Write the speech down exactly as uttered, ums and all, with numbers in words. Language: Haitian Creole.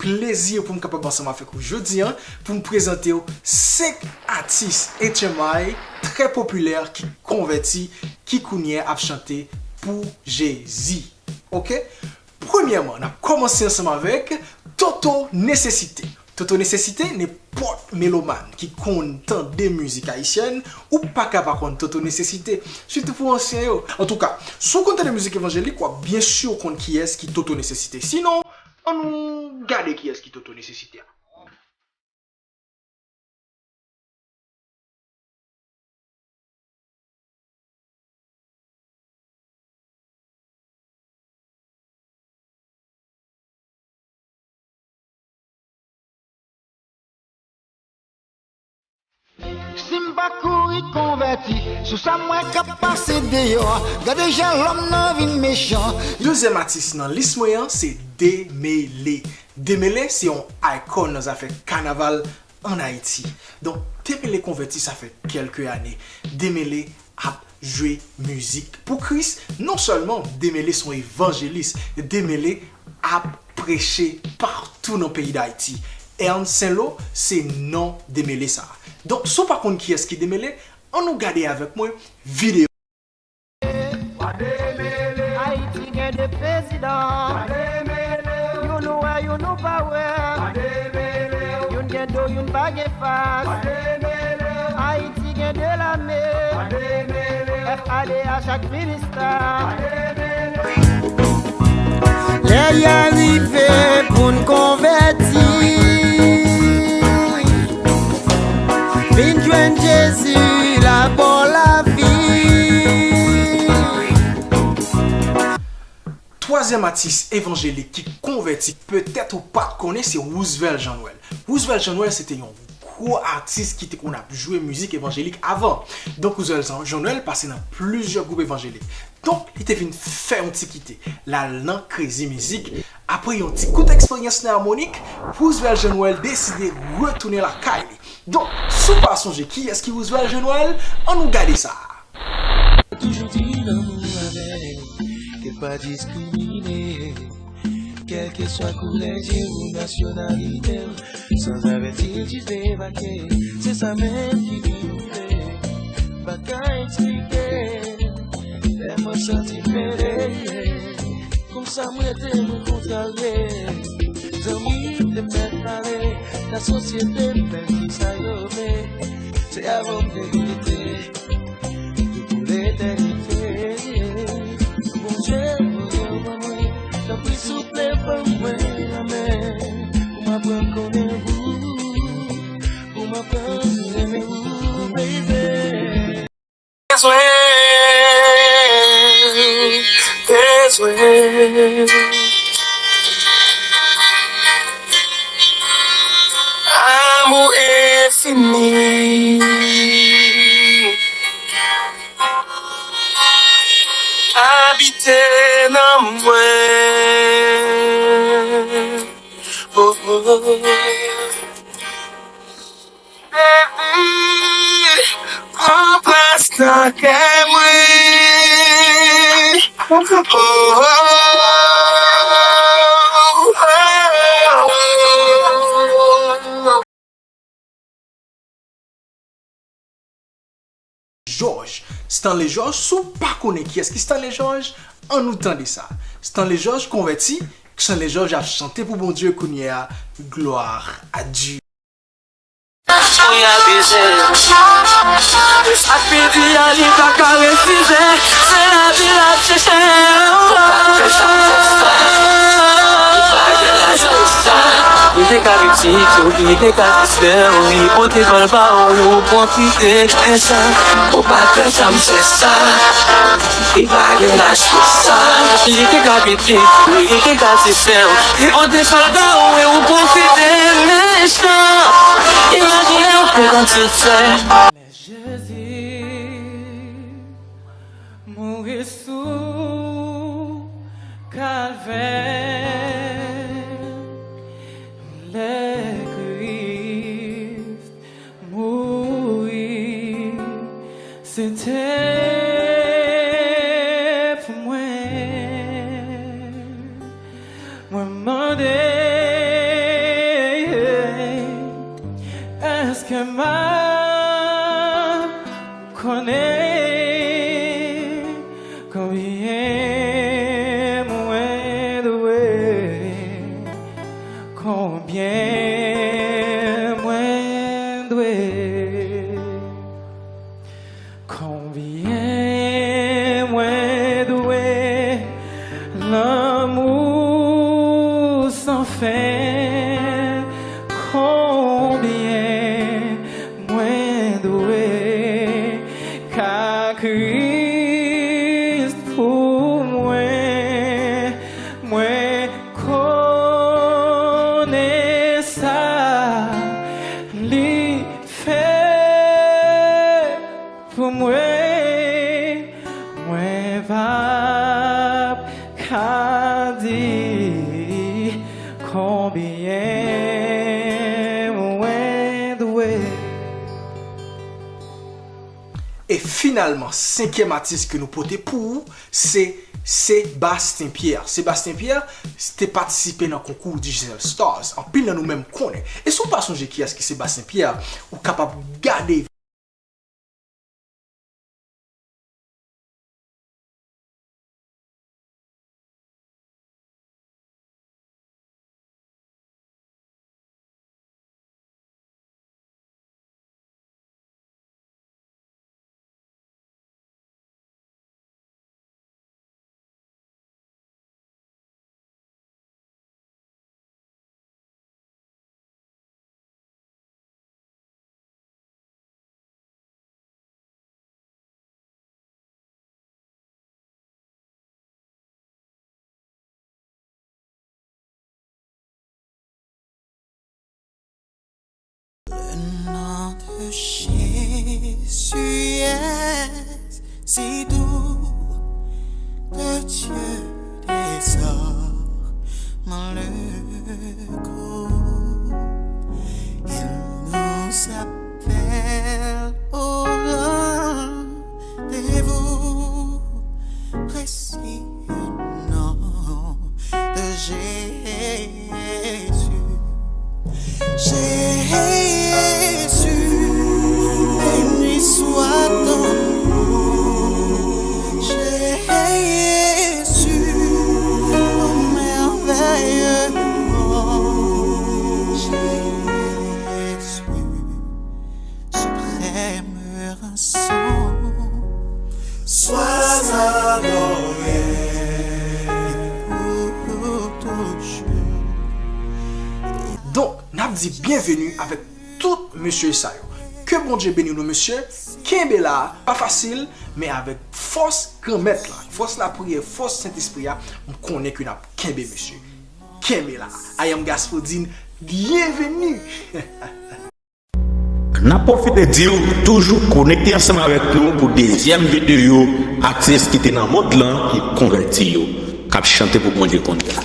plezi pou m kapab ansanm avèk ou jodi a pou m prezante w senk atis H M I trè popilè ki konvèti, ki kounye a ap chante pou Jezi. Oke? Premyèman, n ap kòmanse ansanm avèk Toto Nesesite. Toto Nesesite, nenpòt melomàn ki konn tande mizik ayisyèn, ou pa ka pa konn Toto Nesesite, sitou pou ansyen yo. Antouka, si w konn tande mizik evanjelik, w ap byen si w konn kiyès ki Toto Nesesite. Sinon, ann nou gade kiyès ki Toto Nesesite a. Si m pa kouri konvèti, sou sa m wè k ap pase deyò a, gade jan lòm nan vin mechan. Dezyèm atis nan lis mwen an, se Demele. Demele se yon icon nan zafè kanaval ann Ayiti. Donk, Demele konvèti sa fè kèlke ane. Demele ap jwe mizik pou Kris. Non sèlman Demele se yon evanjelis, Demele ap preche patou nan peyi Dayiti. Ernst Saint Lo se non Demele sa. Donk, si w pa konn kiyès ki Demele, ann nou gade avèk mwen videyo. Ayiti gen de prezidan. Youn ou wè, youn ou pa wè. Youn gen do, youn pa gen fas. Ayiti gen de lame. F A D H ak Minista. Lè a rive pou n konvèti. Vin jwenn Jezi, la bò lavi. Twazyèm atis evanjelik ki konvèti, petèt ou pa t konnen, se Roosevelt Jean Noël. Roosevelt Jean Noël se te yon gwo atis ki te konn ap jwe mizik evanjelik avan. Donk, Roosevelt Jean, Jean Noël pase nan plizyè gwoup evanjelik. Donk, li te vin fè yon ti kite. L al nan Crazy Music. Apre yon ti kout eksperyans nan amwonik, Roosevelt Jean Noël deside retounen lakay li. Donk, si w pa sonje kiyès ki Roosevelt Jean Noël, ann nou gade sa. Toujou di lanmou avè l, ke l pa diskrimine. Kèlkeswa koulè je ou, nasyonalite w, sanzavèti l jis debake. Se sa menm ki vin rive, m pa ka eksplike. Lè mwen santi m rele, konsa m rete mwen kontrarye. Zanmi m te mèt pale, lasosyete m menm ki sa yo vle. Se avè w m te rete. Pou letènite, Bondye, Bondye, ban mwen, tanpri, souple, ban mwen lanmen, pou m aprann konnen ou, pou m aprann renmen ou, baby. Bezwen, bezwen. Amour infini. Abite nan mwen. Oh, oh. Baby, pran plas nan kè mwen. Oh, oh, oh, oh, oh. Georges, Stanley Georges, si w pa konnen kiyès ki Stanley Georges, ann nou tande sa. Stanley Georges konvèti, Stanley Georges ap chante pou Bondye kounye a, gloire à Dieu. Pou y abize. Ak pidi a li pa ka refize. Se lavi l ap chèche. Li te ka pitit ou, li te ka distè ou, li pote kò l ba ou, ou pran kite. Men sa, ou pa fè sa, m fè sa. Li pa gen laj pou sa. Li te ka pitit ou, li te ka distè ou, li pote kò l ba ou, e ou pran kite. Men sa, imajine w te kantite. Jezi mouri sou Kalvè. Lè Kris mouri, se te pou mwen. Mwen mande Ke m ap konnen konbyen mwen dwe, konbyen mwen dwe, konbyen mwen dwe lanmou san fen, konbyen mwen dwe ka Kris pou mwen, mwen konnen sa li fè pou mwen, mwen p ap ka di konbyen mwen dwe. E finalman, senkyèm atis ke nou pote pou ou, se Sebastien Pierre. Sebastien Pierre te patisipe nan konkou Digital Stars. Anpil nan nou menm konnen. E si w pa sonje kiyès ki Sebastien Pierre, ou kapab gade Le nom de Jésus est si doux, de Dieu des armes le cou. Il nous appelle au rendez-vous précieux, nom de Jésus. Jésus, béni soit ton nom. Jésus, ô merveilleux nom. Jésus, suprême rançon, sois adoré pour toujours. Donk, n ap di byenveni avèk tout mesye sa yo. Ke Bondye beni nou, mesye. Kenbe la, pa fasil, men avèk fòs Granmèt la, fòs lapriyè, fòs Sentespri a, m konnen ke n ap kenbe, mesye. Kenbe la. I am Gaspodin, byenveni. N ap pwofite di w toujou konekte ansanm avèk nou pou dezyèm videyo atis ki te nan mond lan ki konvèti yo, k ap chante pou Bondye kounye a.